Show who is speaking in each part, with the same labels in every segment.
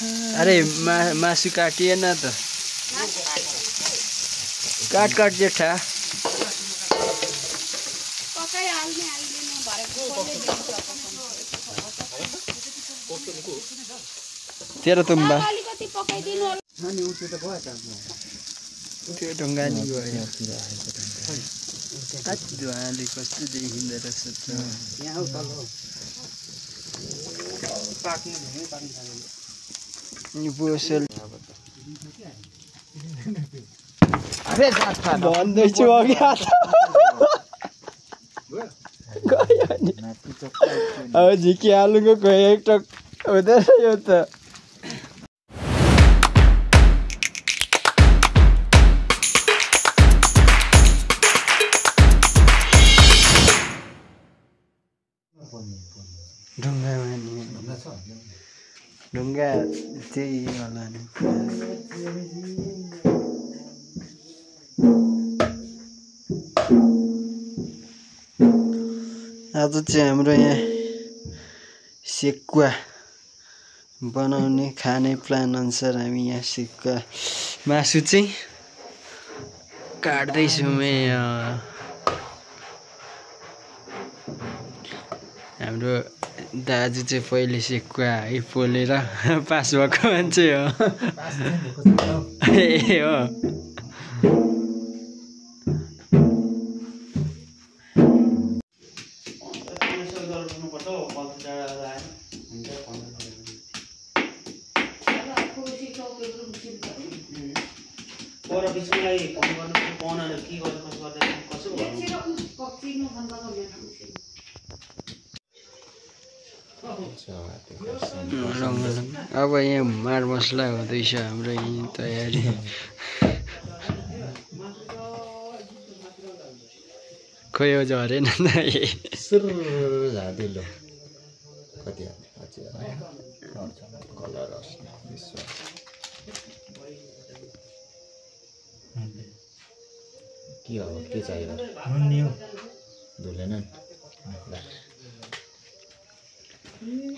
Speaker 1: अरे मासु काटिएन त काट काट जेठा तेरो तुम्बा त्यो ढङ्गानी गयो धुवाले कस्तो देखिँदो रहेछ त बोसल भन्दैछु अघि अब झिकी आलुको खोइ एकटक हुँदैन यो त ढुङ्गा त्यही होला नि आज चाहिँ हाम्रो यहाँ सेकुवा बनाउने खाने प्लान अनुसार हामी यहाँ सेकुवा मासु चाहिँ काट्दैछौँ हाम्रो दाजु चाहिँ पहिले सेकुवा है पोलेर पास भएको मान्छे हो ए हो अब यहाँ मार मसला हुँदैछ हाम्रो यहीँ तयारी खोइ हो झरेन त
Speaker 2: झादिलो कति कलर के हो के चाहियो धुलेन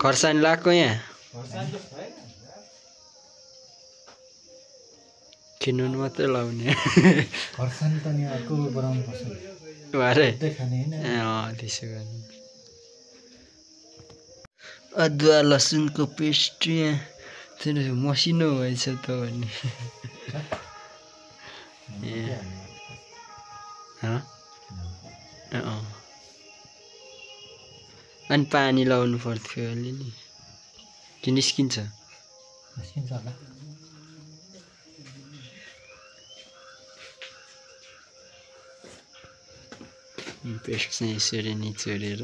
Speaker 1: खर्सानी लगाएको यहाँ किन्नु मात्रै लाउने
Speaker 2: खर्सानी त नि अर्को बनाउनु पर्छ
Speaker 1: अरे
Speaker 2: खाने हैन
Speaker 1: त्यसो गर्नु अदुवा लसुनको पेस्ट यहाँ त्यो मसिनो भएछ त भन्ने अनि पानी लाउनु पर्थ्यो अलिअलि कि निस्किन्छ
Speaker 2: होला
Speaker 1: पेस्ट चाहिँ यसरी निचोरेर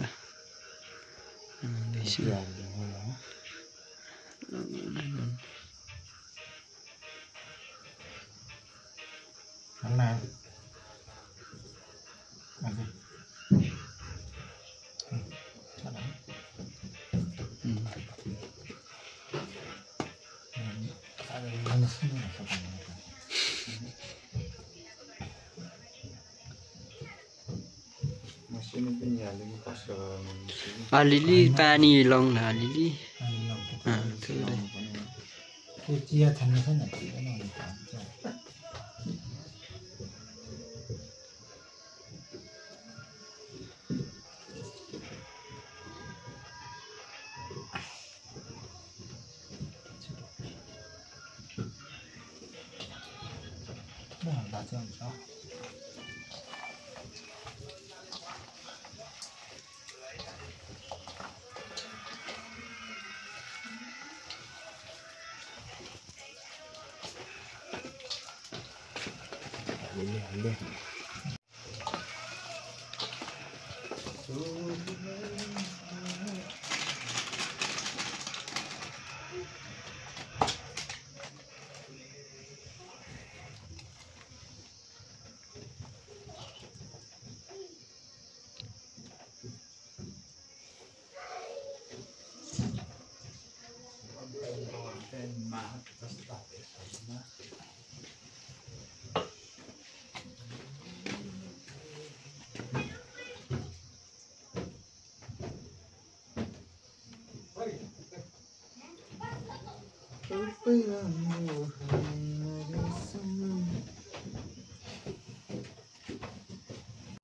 Speaker 1: अलिअलि पानी लाउन अलिअलि
Speaker 2: चिया छान्नु छैन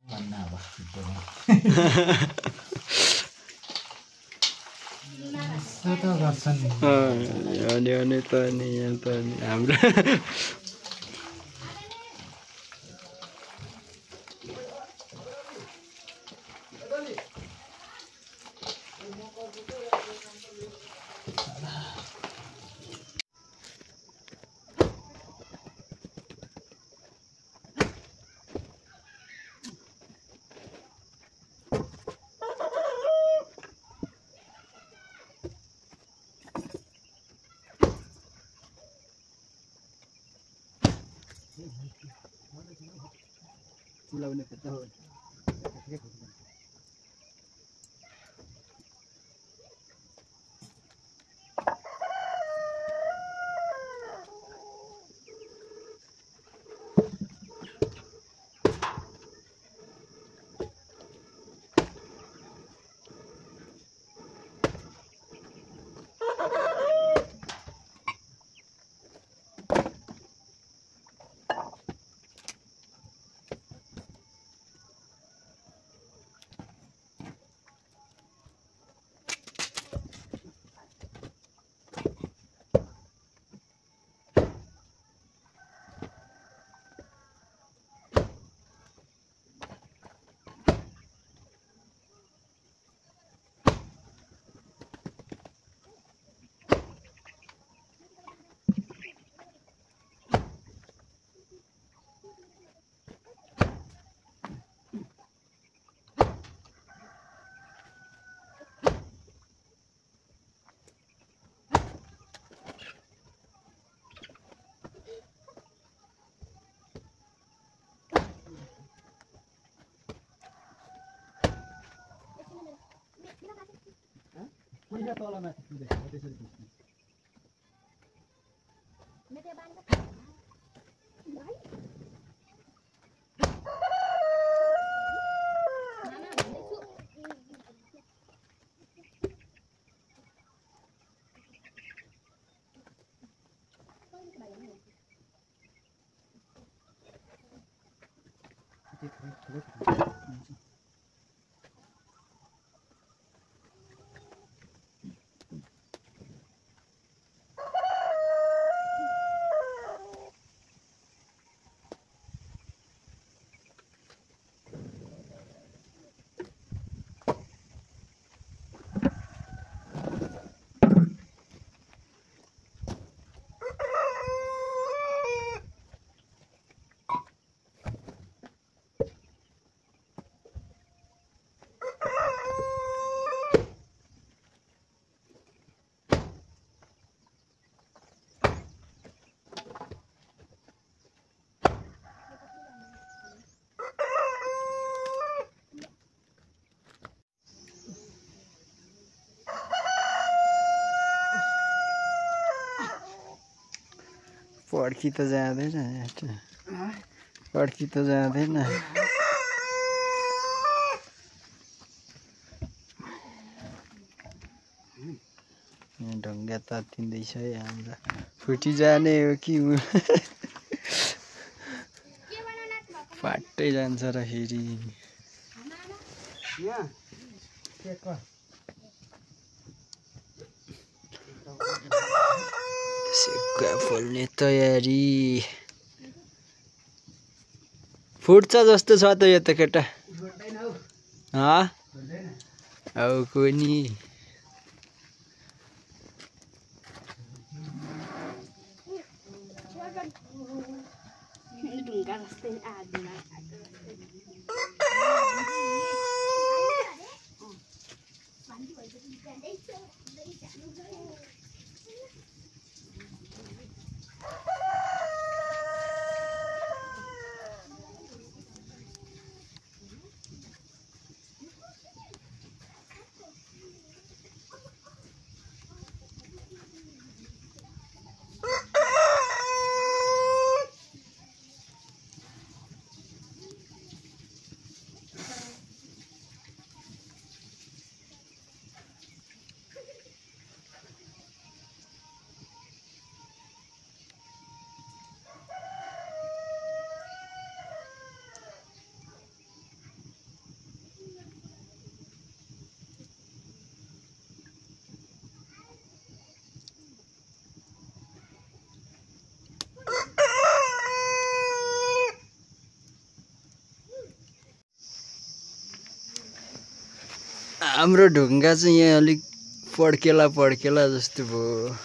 Speaker 2: भन्ना अब त गर्छन्
Speaker 1: अनि त नि यहाँ त नि हाम्रो चिलाउने त हो पुरा तल माथि पुगेछ त्यसरी पुग्छ पड्की त जाँदैन पड्की त जाँदैन ढङ्गा तातिँदैछ है हाम्रो फुटिजाने हो कि फाट्दै जान्छ र फेरि सेकुवा फुल्ने तयारी फुट्छ जस्तो छ त यो त केटा हौ कोनी हाम्रो ढुङ्गा चाहिँ यहाँ अलिक पड्केला जस्तो भयो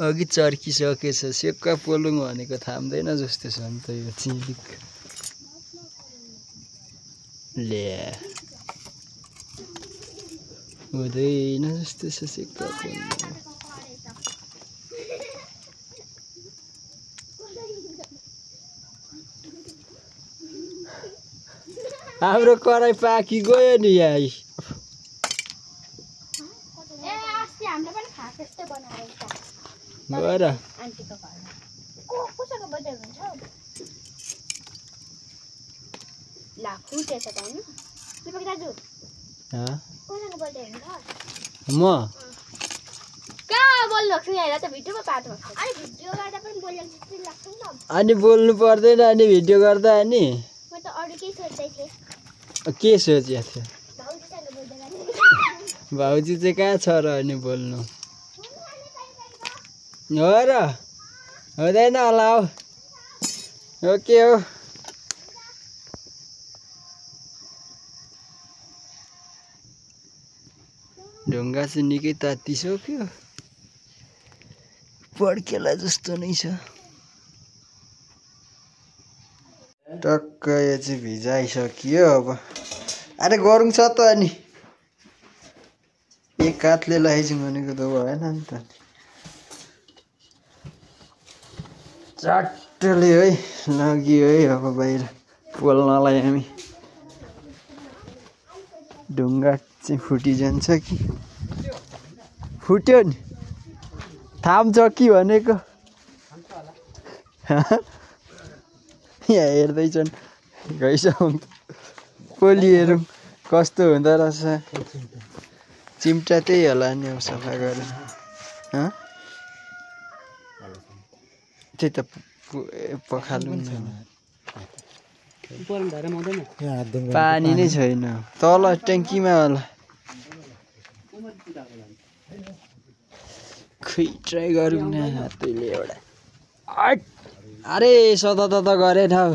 Speaker 1: अघि चर्किसकेछ सेक्का पोलुङ भनेको थाम्दैन जस्तो छ नि त यो चिलिक ले हुँदैन जस्तो छ सेक्का पोल्नु हाम्रो कराई पाकी गयो नि यहाँ गएर म अनि बोल्नु पर्दैन अनि भिडियो गर्दा अनि के सोचेको थियो भाउजू चाहिँ कहाँ छ र अनि बोल्नु हो र हुँदैन होला हौ हो के हो ढुङ्गा चाहिँ निकै तातिसक्यो पड्केला जस्तो नै छ टक्क यो चाहिँ भिजाइसकियो अब अरे गरौँ छ त अनि एक काठले लगाइदिउँ भनेको त भएन नि त चाटले है लग्यो है अब बाहिर पोल्नलाई हामी ढुङ्गा चाहिँ फुटिजान्छ कि फुट्यो नि थाम्छ कि भनेको यहाँ हेर्दैछन् गइसक्नु पोलिहरू कस्तो हुँदो रहेछ चिम्टा त्यही होला नि अब सफा गरेर त्यही त पखाल्नु पानी नै छैन तल ट्याङ्कीमा होला खै ट्राई गरौँ न तैँले एउटा अरे सदा त गरेन हौ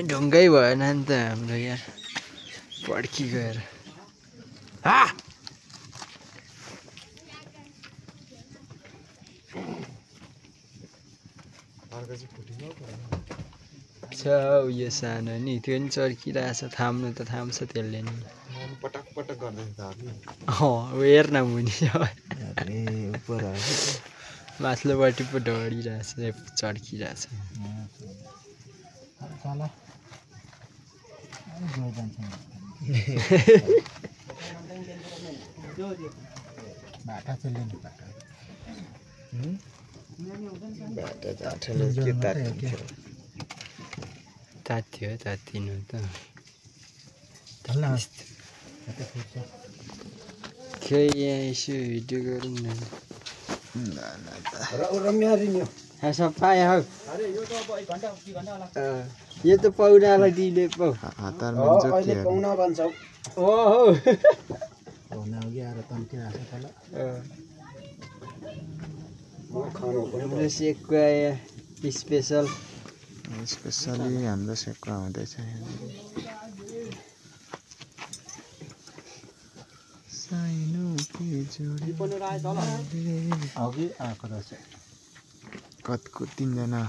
Speaker 1: ढुङ्गै भएन नि त हाम्रो यहाँ पड्की गएर छ उयो सानो नि त्यो नि चर्किरहेछ थाम्नु त थाम्छ त्यसले नि
Speaker 2: पटक गर्दैछ
Speaker 1: हेर न मुनि माथिल्लोपट्टि पो डढिरहेछ चर्किरहेछ तातिनु त खै यहाँ यसो भिडियो गरौँ न यो त पाहुनालाई दिने पो हाम्रो सेकुवा
Speaker 2: स्पेसली हाम्रो सेकुवा हुँदैछ कतको तिनजना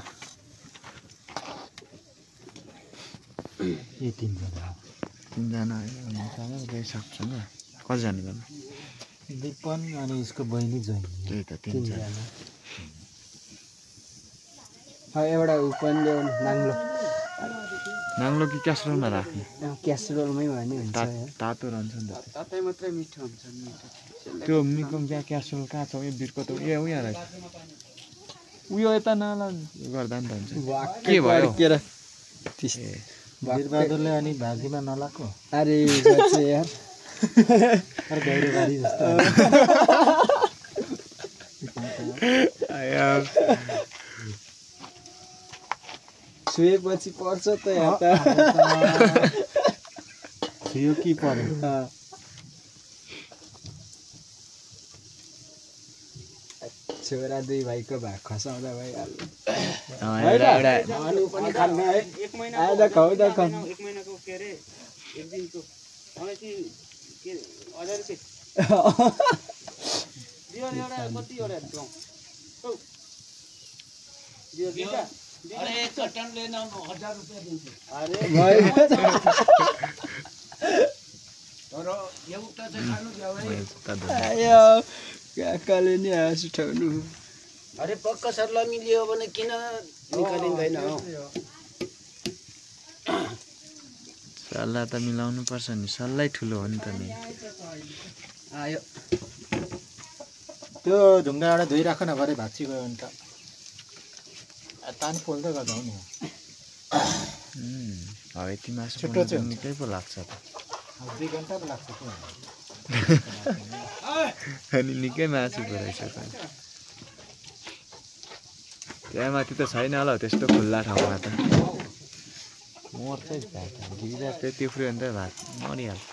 Speaker 2: तिनजना गइसक्छ नि कतिजना जानु
Speaker 3: दिपन अनि यसको बहिनी जोइन
Speaker 2: त्यही त तिनजना
Speaker 1: एउटा उ पनि ल्याउनु
Speaker 2: नाङ्लो कि क्यासरोलमा राख्ने
Speaker 1: क्यासरोलमै भयो नि हुन्छ
Speaker 2: तातो रहन्छ नि त
Speaker 1: तातै मात्रै मिठो हुन्छ नि
Speaker 2: त्यो मिकम क्या क्यासरोल कहाँ छ यो बिर्को त उयो रहेछ उयो यता नाला गर्दा नि त हुन्छ के भयो
Speaker 3: वीरबहादुरले अनि भागीमा नलाको
Speaker 1: अरे यार
Speaker 3: गैरेबारी जस्तो
Speaker 1: छुएपछि पर्छ त यहाँ त
Speaker 3: छुयो कि पर्यो
Speaker 1: अच्छा छोरा दुई भाइको भाग खसाउँदा भइहाल्यो
Speaker 3: अनु पनि खान्न है
Speaker 4: एक महिना
Speaker 1: आएर खाऊ त खाऊ
Speaker 4: एक महिनाको के अरे एक दिनको मलाई चाहिँ के 1000 रुपैयाँ दियो एउटा कति एउटा गाउँ औ दियो दिटा अरे चट्टानले न 1000 रुपैयाँ दिन्छ अरे तर एउटा चाहिँ खानु भ्याउ
Speaker 1: आयो काकाले नि हाँस उठाउनु
Speaker 4: अरे पक्का सरला मिल्यो भने किन निकालिँदैन हो
Speaker 2: सल्लाह त मिलाउनु पर्छ नि सल्लाह ठुलो हो नि त नि
Speaker 4: आयो
Speaker 3: त्यो ढुङ्गा एउटा धोइराख न भरे भाँची गयो भने त तानी पोल्दै गर्दा हो नि
Speaker 2: हो यति मासु
Speaker 3: छिटो
Speaker 2: बनाउनु
Speaker 3: चाहिँ
Speaker 2: निकै पो लाग्छ त
Speaker 3: 2 घन्टा पो लाग्छ त्यो
Speaker 2: अनि निकै मासु पराइसक्यो त्यहाँ माथि त छैन होला त्यस्तो खुल्ला ठाउँमा त मर्छ गिरा त्यति उफ्रियो भने त भात मरिहाल्छ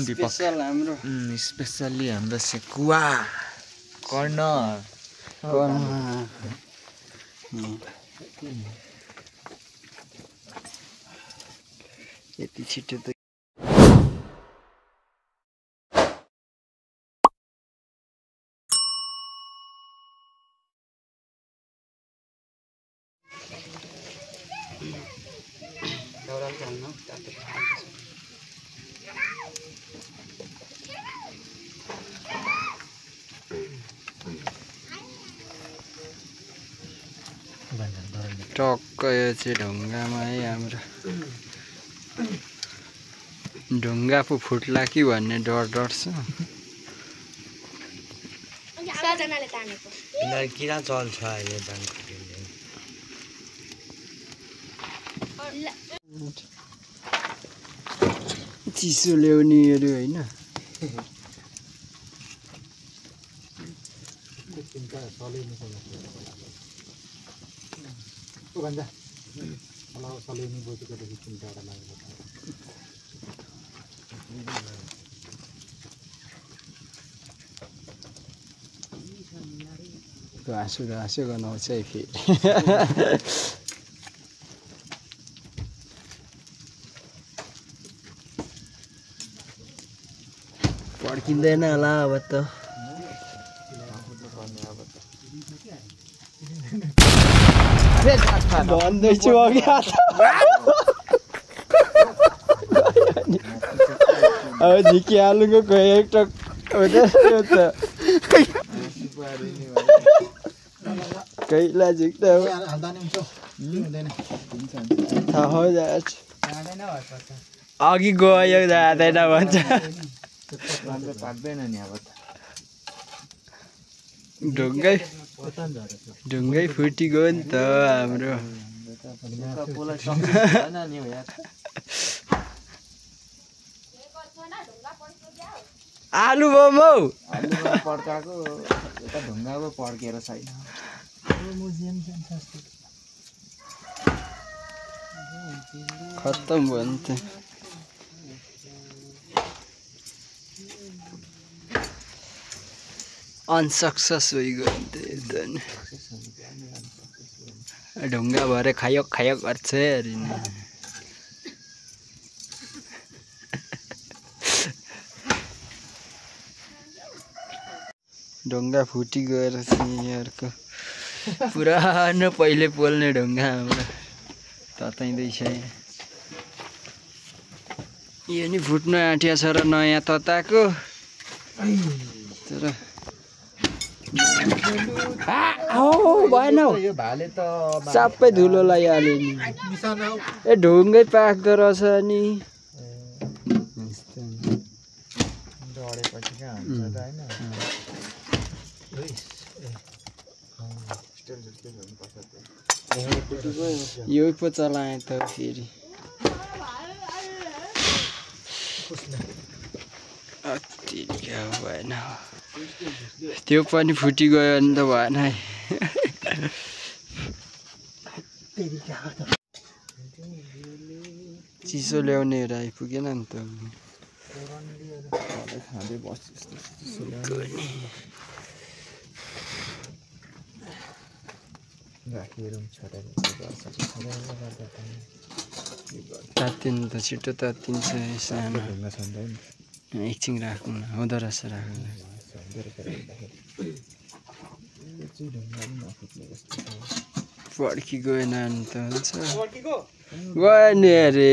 Speaker 2: दिपक
Speaker 1: स्पेसल हाम्रो
Speaker 2: स्पेसल्ली हाम्रो सेकुवा कर्ण
Speaker 1: यति छिटो त टक्क यो चाहिँ ढुङ्गामा है हाम्रो ढुङ्गा पो फुट्ला कि भन्ने डर छ
Speaker 4: किन चल्छ अहिले
Speaker 1: चिसो ल्याउनेहरू होइन
Speaker 3: भन्छ होला सलेनी बोकेको देखि 3 वटा लागेको
Speaker 1: हाँसु गनाउँछ है फेरि पड्किँदैन होला अब त भन्दैछु अघि अब झिकी आलुको खोइ एकटक कैला झिक्दा
Speaker 3: हाल्दा नि हुन्छ हुँदैन
Speaker 1: थाहा हो जान्छ अघि गयो जाँदैन भन्छ
Speaker 2: पाक्दैन नि अब त
Speaker 1: ढुङ्गै फुटी गयो नि त हाम्रो आलु बम हौ
Speaker 2: पड्काएको यता ढुङ्गा पो पड्केर छैन
Speaker 1: खत्तम भयो नि त अनसक्सेस भइगयो नि त ढुङ्गा भएर खायो गर्छ अरे नि ढुङ्गा फुटी गएर यहाँहरूको पुरानो पहिले पोल्ने ढुङ्गा हाम्रो तताइँदैछ यो नि फुट्न आँटिया छ र नयाँ तताएको तर भएन हौ
Speaker 3: यो भाले त
Speaker 1: सबै धुलो लगाइहाल्यो नि ए ढुङ्गै पाक्दो रहेछ नि
Speaker 2: डढेपछि कहाँ हुन्छ त होइन
Speaker 1: यो पो चलाएँ त फेरि भएन त्यो पनि फुटी गयो भने त भएन है चिसो ल्याउनेहरू आइपुगेन नि त
Speaker 2: खाँदै बस्छ गाखीहरू पनि छोडेर
Speaker 1: तात्तिनु त छिटो तात्तिन्छ सानो
Speaker 2: ढुङ्गा छ नि त
Speaker 1: एकछिन राखौँ न हुँदो रहेछ राखौँ न पड्की गएन अनि त हुन्छ गयो नि अरे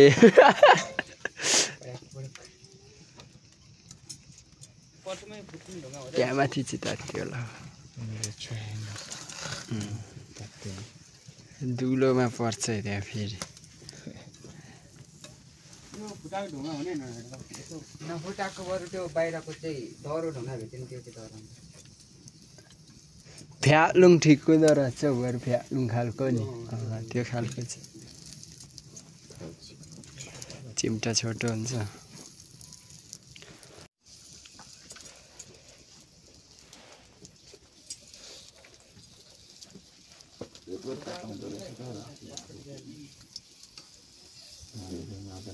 Speaker 1: त्यहाँ माथि चाहिँ तात्यो होला दुलोमा पर्छ त्यहाँ फेरि
Speaker 4: नफुटाएको बरु त्यो बाहिरको चाहिँ डह्रो ढुङ्गा भेट्यो नि त्यो चाहिँ डह्रो
Speaker 1: फ्यालुङ ठिक हुँदो रहेछ बरु फ्यालुङ खालको नि त्यो खालको चाहिँ चिम्टा छोटो हुन्छ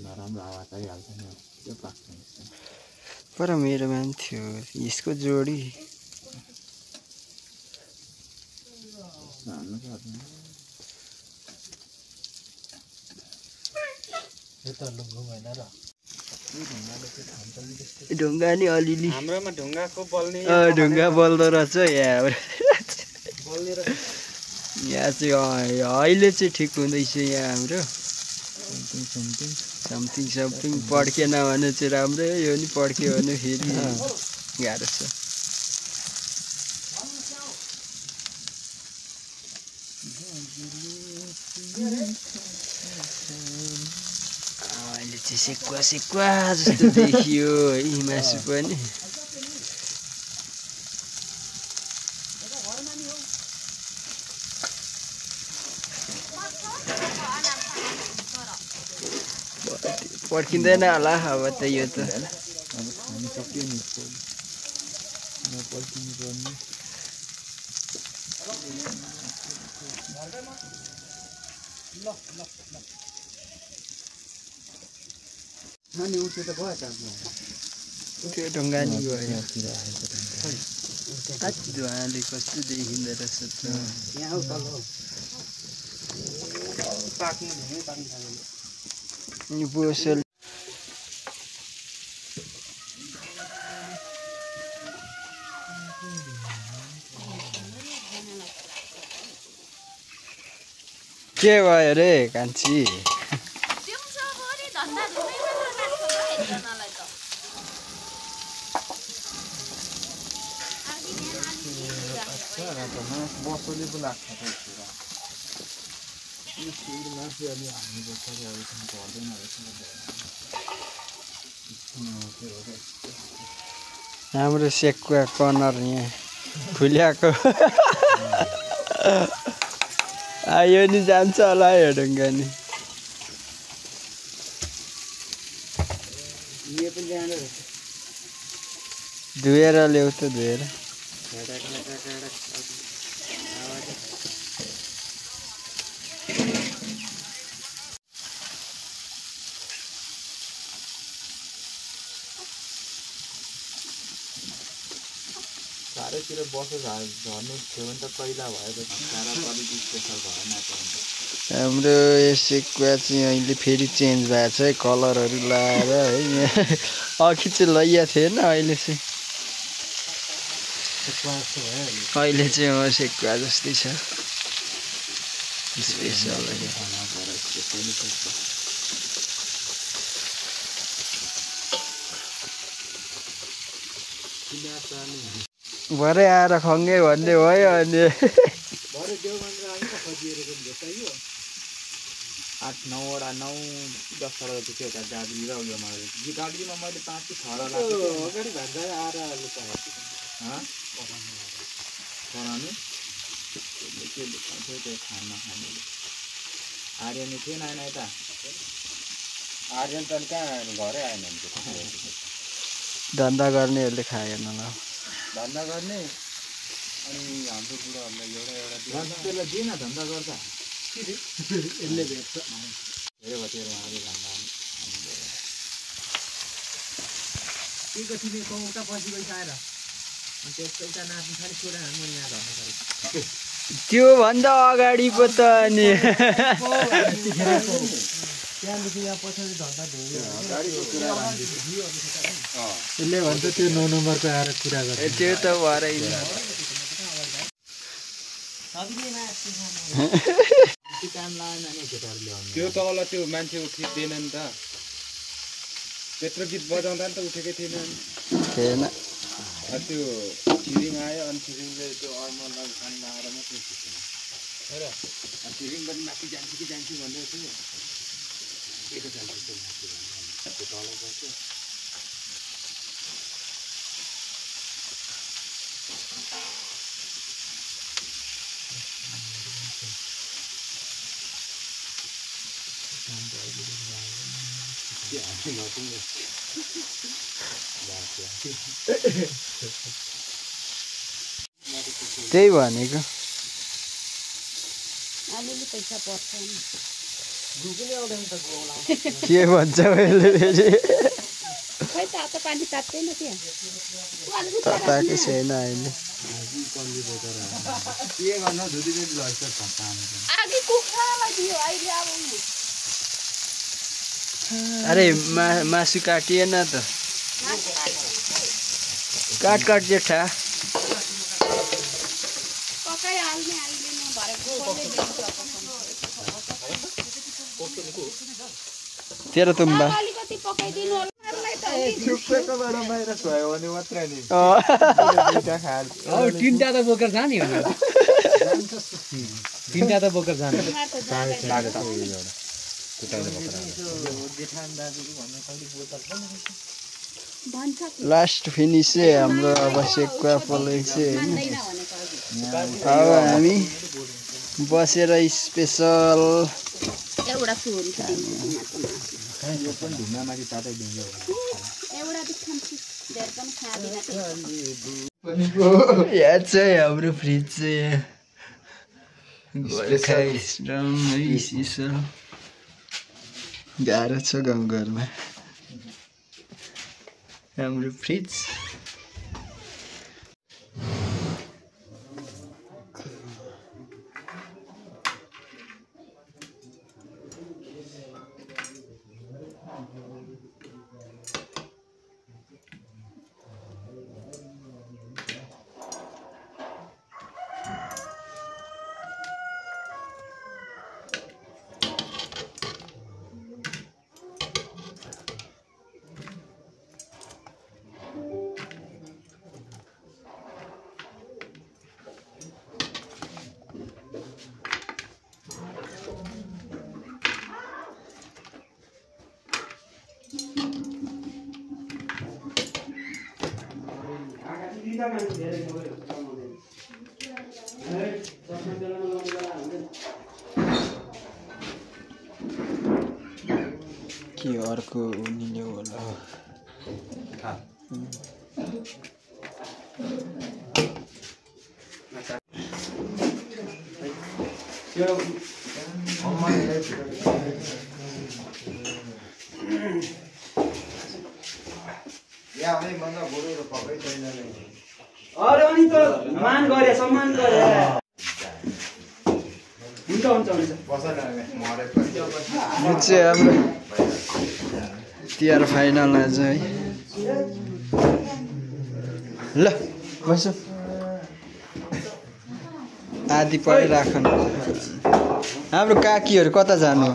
Speaker 2: नराम्रो हावा चाहिहाल्छ नि त्यो पाक्छ
Speaker 1: पर मेरोमा पनि थियो यसको जोडी ढुङ्गा नि अलिअलि
Speaker 4: हाम्रोमा ढुङ्गाको बल्ने
Speaker 1: ढुङ्गा बल्दो रहेछ यहाँ
Speaker 4: बल्ने र
Speaker 1: यहाँ चाहिँ अहिले चाहिँ ठिक हुँदैछ यहाँ हाम्रो समथिङ पड्केन भने चाहिँ राम्रै हो यो नि पड्क्यो भने फेरि गाह्रो छ अहिले चाहिँ सेकुवा जस्तो देखियो है मासु पनि पड्किँदैन होला अब त यो त
Speaker 2: खानु सक्यो नि नपड्किनु पर्ने
Speaker 4: नानी उठ्यो त भयो त
Speaker 1: त्यो ढुङ्गा नि गयो धुवाले कस्तो देखिँदो रहेछ त
Speaker 4: यहाँ हौ तल हौ पाक्नु भने पाक्नु थाल्यो
Speaker 1: यो बोसल के भयो रे कान्छी
Speaker 2: बसोले पो लाग्छ मासु अलि हाल्नुपर्छ अहिलेसम्म पर्दैन
Speaker 1: हाम्रो सेकुवा कर्नर यहाँ फुल्याएको यो नि जान्छ होला यो ढुङ्गा नि धुएर ल्याउ त धुएर
Speaker 2: चारैतिर बसो झर्नु थियो भने त पहिला भएपछि सारा अलिक स्पेसल भएन
Speaker 1: हाम्रो सेकुवा चाहिँ अहिले फेरि चेन्ज भएको छ है कलरहरू लाएर है यहाँ अघि चाहिँ लैया थिएन अहिले चाहिँ अहिले चाहिँ सेकुवा जस्तै छ स्पेसल भरे आएर खङ्गे भन्ने भयो अनि
Speaker 2: 8-9 वटा 9-10 वटा जति थियो त गाडी र उयो मैले यो गाडीमा मैले 5 6 वटा
Speaker 4: अगाडि भन्दा आएर
Speaker 2: बनाउनु के थियो त्यो खाना खाने आर्यन थिएन आएन यता
Speaker 4: आर्यन त कहाँ घरै आएन
Speaker 1: धन्दा गर्नेहरूले खाएन होला
Speaker 2: धन्दा गर्ने अनि हाम्रो बुढाहरूलाई एउटा त्यसलाई दिएन धन्दा गर्दा
Speaker 4: यसले भेट्छ
Speaker 2: धेरै भयो तेरो उहाँले धन्दा
Speaker 4: तिमीको तिमीको उता पछि गइसकेर अनि त्यसैका नाच्नु खाली छोरा म यहाँ धर्न पऱ्यो
Speaker 1: त्यो भन्दा अगाडि पो त अनि
Speaker 4: त्यहाँदेखि यहाँ पछाडि धर्दा ढोल्यो
Speaker 3: यसले भन्छ त्यो 9 नम्बरको आएर कुरा गर्छ
Speaker 1: त्यो त भएरै
Speaker 2: त्यो तल त्यो मान्छे उठिँदैन नि त त्यत्रो गीत बजाउँदा नि त उठेकै थिएन
Speaker 1: थिएन
Speaker 2: त्यो छिरिङ आयो अनि छिरिङले त्यो अर्मललाई खान लाएर मात्रै उठेको र छिरिङ पनि माथि जान्छु कि जान्छु भन्दै थियो के जान्छु त्यो माथि त्यो तल बस्यो
Speaker 1: त्यही भनेको
Speaker 5: अलिअलि पैसा पर्छ नि
Speaker 1: के भन्छ मैले
Speaker 5: खै तातो पानी तात्दैन त्यहाँ
Speaker 1: ताकै छैन अहिले
Speaker 2: के गर्नु धुदी लड्छ
Speaker 5: आगे कुखुरालाई दियो अहिले अब
Speaker 1: अरे मासु काटिएन त काट जेठा
Speaker 5: पकाइहाल्ने अहिले नै भरेको
Speaker 1: तेरो तुम्बा
Speaker 5: अलिकति पकाइदिनु
Speaker 2: बाहिर छोयो भने मात्रै नि
Speaker 4: तिनटा त बोकेर जाने हो तिनटा त बोकेर जाने
Speaker 1: लास्ट फिनिस चाहिँ हाम्रो अब सेकुवा पोलेको चाहिँ अब हामी बसेर स्पेसल
Speaker 5: एउटा सुन
Speaker 1: यहाँ चाहिँ हाम्रो फ्रिज चाहिँ गोर्खा स्ट्रङ स्पेसल गाह्रो छ गाउँघरमा हाम्रो फ्रिज के अर्को उनीले होला
Speaker 4: अरे अनि त मान गरे सम्मान गरे हुन्छ हुन्छ हुन्छ
Speaker 1: यो चाहिँ हाम्रो तिहार फाइनल आज है ल बसो आदि पढि राख्नु हाम्रो काकीहरू कता जानु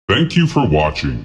Speaker 6: Thank you for watching.